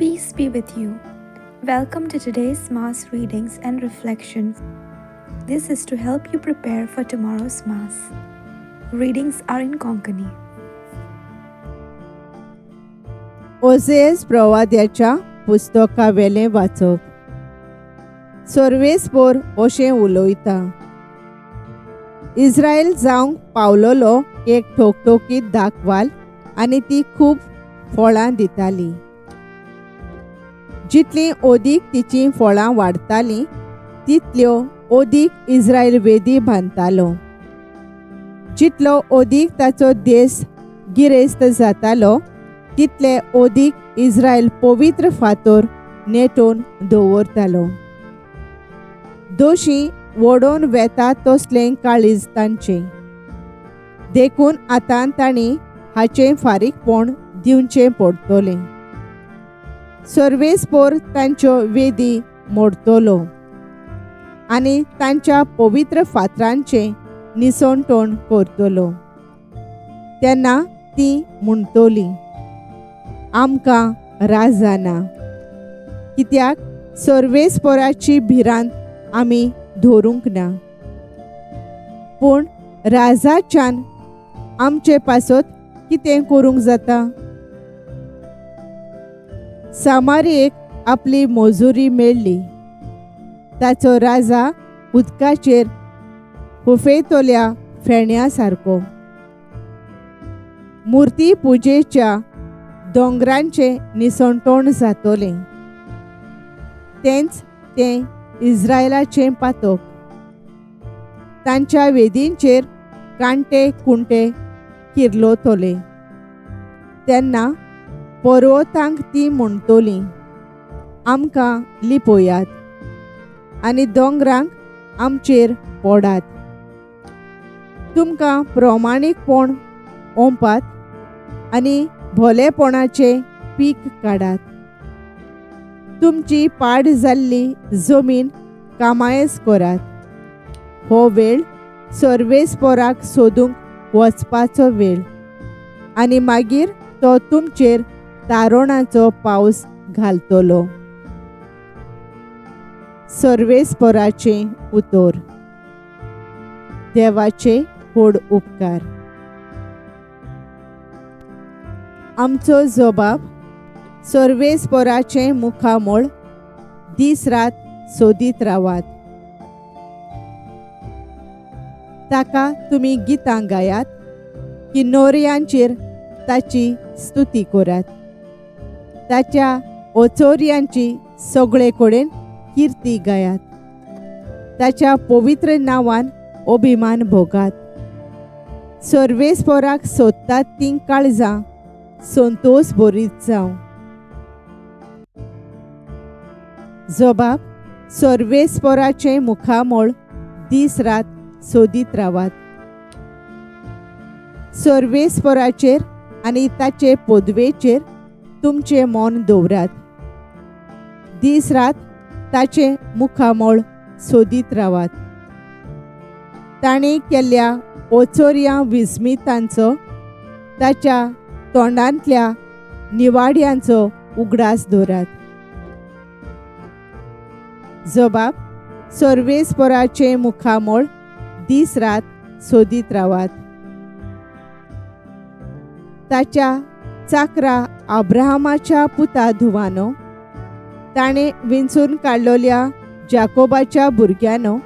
Peace be with you. Welcome to today's Mass readings and reflections. This is to help you prepare for tomorrow's Mass. Readings are in Konkani. ओझेस प्रवाद्याच्या पुस्तकावेलें वाचप. सर्वेस्पोर अशें उलयता, इस्रायल जावंक पावलोलो एक ठोकठोकीत दाखवाल आनी ती खूब फळां दिताली. जितलीं अदीक तिचीं फळां वाडटालीं तितल्यो अदीक इस्रायल वेदी बांदतालो. जितलो अदीक ताचो देश गिरेस्त जातालो तितले अदीक इस्रायल पवित्र फातोर नेटोवन दवरतालो. दोशी वडोवन वेता तसलें काळीज तांचें, देखून आतां तांणी हाचें फारीकपण दिवचें पडटलें. सर्वेस्पोर तांच्यो वेदी मोडटलो आनी तांच्या पवित्र फातरांचें निसणटण करतलो. तेन्ना ती म्हणटली, आमकां राजा ना, कित्याक सर्वेस्पोराची भिरांत आमी धरूंक ना. पूण राजाच्यान आमचे पासत कितें करूंक जाता? सामारयेक आपली मजुरी मेळ्ळी. ताचो राजा उदकाचेर हुफेतल्या फेण्या सारको. मुर्ती पुजेच्या दोंगरांचें निसणटण जातलें, तेंच तें इस्रायलाचें पातक. तांच्या वेदींचेर कांटे कुंटे किर्लोतले. तेन्ना पर्वतांक ती म्हणटली, आमकां लिपयात, आनी दोंगरांक आमचेर पडात. तुमकां प्रमाणीकपण ओंपात आनी भोलेपणाचें पीक काडात. तुमची पाड जाल्ली जमीन कामायस करात. हो वेळ सर्वेस्पोराक सोदूंक वचपाचो वेळ, आनी मागीर तो तुमचेर तारोणाचो पावस घालतलो. सर्वेस्पोराचें उतर. देवाचे व्हड उपकार. आमचो जबाब सर्वेस्पोराचें मुखामळ दीस रात सोदीत रावात. ताका तुमी गितां गायात, किन्नोरयांचेर ताची स्तुती करात. ताच्या ओचोर्यांची सगळे कडेन किर्ती गायात. ताच्या पवित्र नांवान अभिमान भोगात. सर्वेस्पोराक सोदतात तीं काळजां संतोष भरीत जावं. जबाब सर्वेस्पोराचें मुखामळ दीस रात सोदीत रावात. सर्वेस्पोराचेर आनी ताचे पदवेचेर तुमचें मन दवरात. दीस रात ताचें मुखामळ सोदीत रावात. ताणें केल्ल्या ओचोर्या विस्मितांचो, ताच्या तोंडांतल्या निवाड्यांचो उगडास दवरात. जबाब सर्वेस्पोराचें मुखामळ दीस रात सोदीत रावात. ताच्या चाकरा अब्राहमाच्या पुता धुवानो, ताणें विंचून काडलोल्या जाकोबाच्या भुरग्यानो,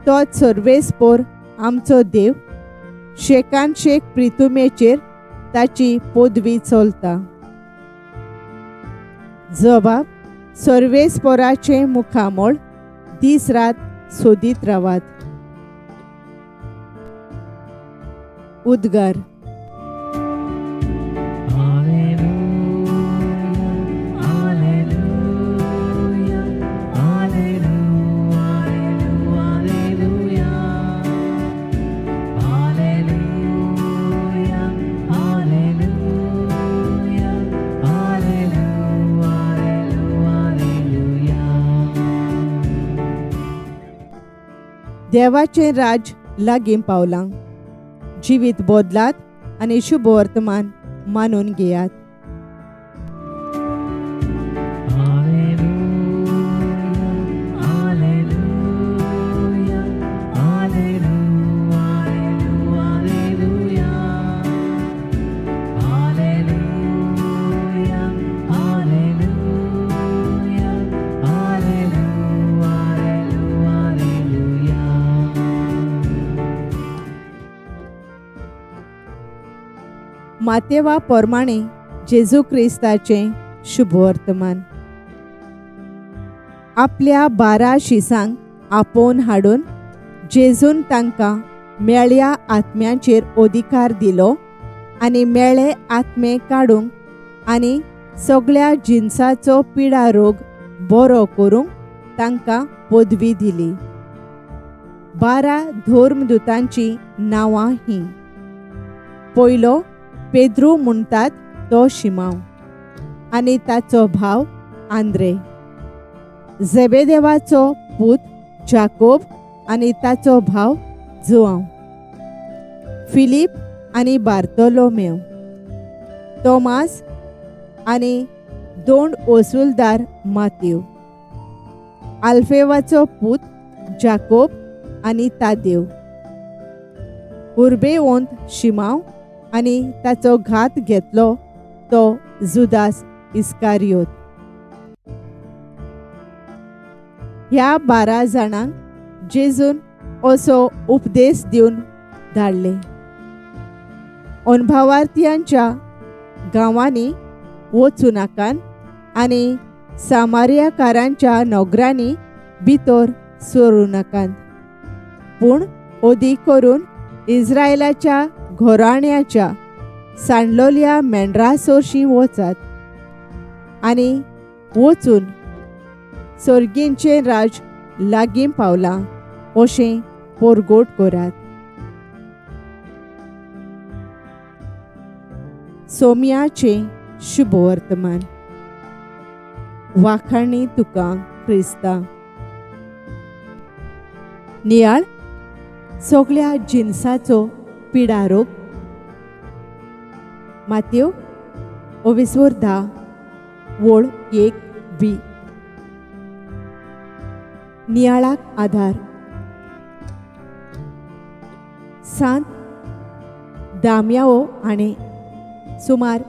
तोच सर्वेस्पोर आमचो देव शेकान शेक प्रितुमेचेर ताची पदवी चलता. जबाब सर्वेस्पोराचें मुखामळ दीस रात सोदीत रावात. उद्गार. देवाचें राज लागीं पावलां. जिवीत बदलात आनी शुभ वर्तमान मानून घेयात. मातेवा प्रमाणे जेजू क्रिस्ताचें शुभवर्तमान. आपल्या 12 शिसांक आपोवन हाडून जेजून तांकां मेळ्या आत्म्यांचेर अधिकार दिलो आनी मेळे आत्मे काडूंक आनी सगळ्या जिनसाचो पिडा रोग बरो करूंक तांकां पदवी दिली. 12 धर्मदूतांची नांवां हीं. पयलो पेद्रू म्हणटात तो शिमांव आनी ताचो भाव आंद्रे, जेबेदेवाचो पूत जाकोब आनी ताचो भाव जुआंव, फिलीप आनी बार्तोलोमेव, तोमास आनी 2 वसूलदार मातेव, आल्फेवाचो पूत जाकोब आनी तादेव, उर्बेवंत शिमांव आनी ताचो घात घेतलो तो जुदास इस्कारियोत. ह्या 12 जाणांक जेजून असो उपदेश दिवन धाडले. अनभावार्थ्यांच्या गांवांनी वचूं नाकात आनी सामारियाकारांच्या नगरांनी भितर सरूं नाकात, पूण अदीक करून इस्रायलाच्या घराण्याच्या सांडलोल्या मेंढरा सोरशीं वचात आनी वचून सर्गींचें राज लागीं पावलां अशें परगट करात. सोम्याचें शुभवर्तमान. वाखाणी तुका क्रिस्ता. नियाळ सगळ्या जिनसाचो पिडारोग. मातेव 10 वळ 1b. नियाळाक आधार. सांत दाम्याओ हाणें सुमार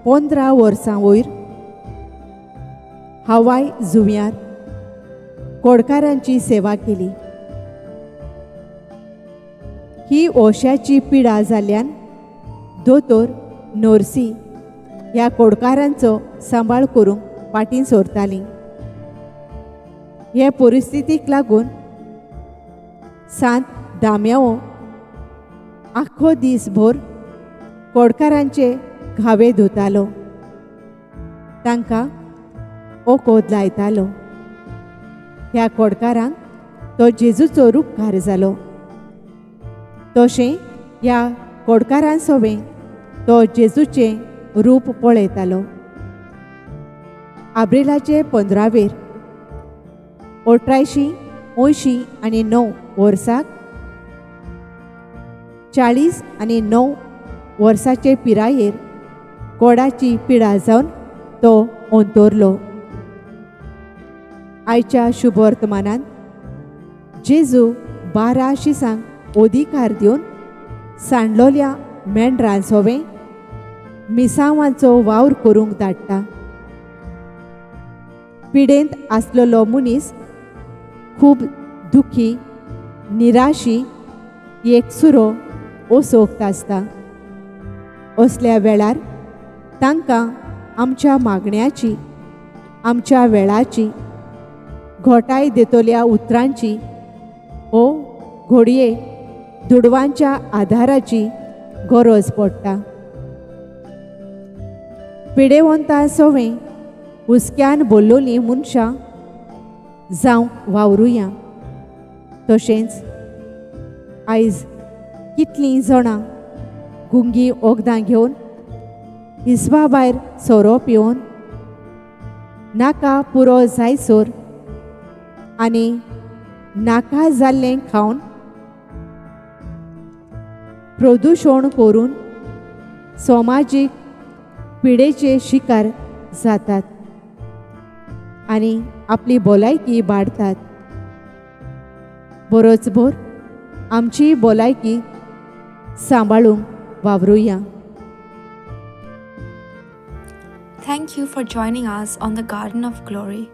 15 वर्सां वयर हवाय जुंव्यार कोडकारांची सेवा केली. ही ओश्याची पिडा जाल्ल्यान दोतोर नर्सी ह्या कोडकारांचो सांबाळ करूंक फाटीं सरतालीं. हे परिस्थितीक लागून सांत दाम्याओ आख्खो दीसभर कोडकारांचे घावे धुतालो, तांकां ओकोद लायतालो. ह्या कोडकारांक तो जेजूचो रूपकार जालो. तशें ह्या कोडकारां सवें तो जेजूचें रूप पळयतालो. आब्रिलाचे 15वेर 1889 वर्साक 49 वर्साचे पिरायेर कोडाची पिडा जावन तो अंतरलो. आयच्या शुभवर्तमानान जेजू 12 शिसांक अधिकार दिवन सांडलोल्या मेंढरां सोवें मिसावांचो वावर करूंक धाडटा. पिडेंत आसलेलो मनीस खूब दुखी, निराशी, एकसुरो असोक्त आसता. असल्या वेळार तांकां आमच्या मागण्याची, आमच्या वेळाची, घोटाय दितल्या उतरांची ओ घोडये दुडवांच्या आधाराची गरज पडटा. पिडेवंता सवें हुस्क्यान बोल्लोलीं मनशां जावंक वावरुया. तशेंच आयज कितलीं जाणां गुंगी वखदां घेवन, हिसबा भायर सोरो पिवन, नाका पुरो जायसर आनी नाका जाल्लें खावन प्रदुशण करून समाजीक पिडेचे शिकार जातात आनी आपली भलायकी बाडतात. बरोचभर आमची भलायकी सांबाळूंक वावरुया. Thank you for joining us on the Garden of Glory.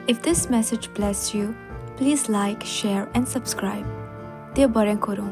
If this message blessed you, please like, share and subscribe. देव बरें करूं.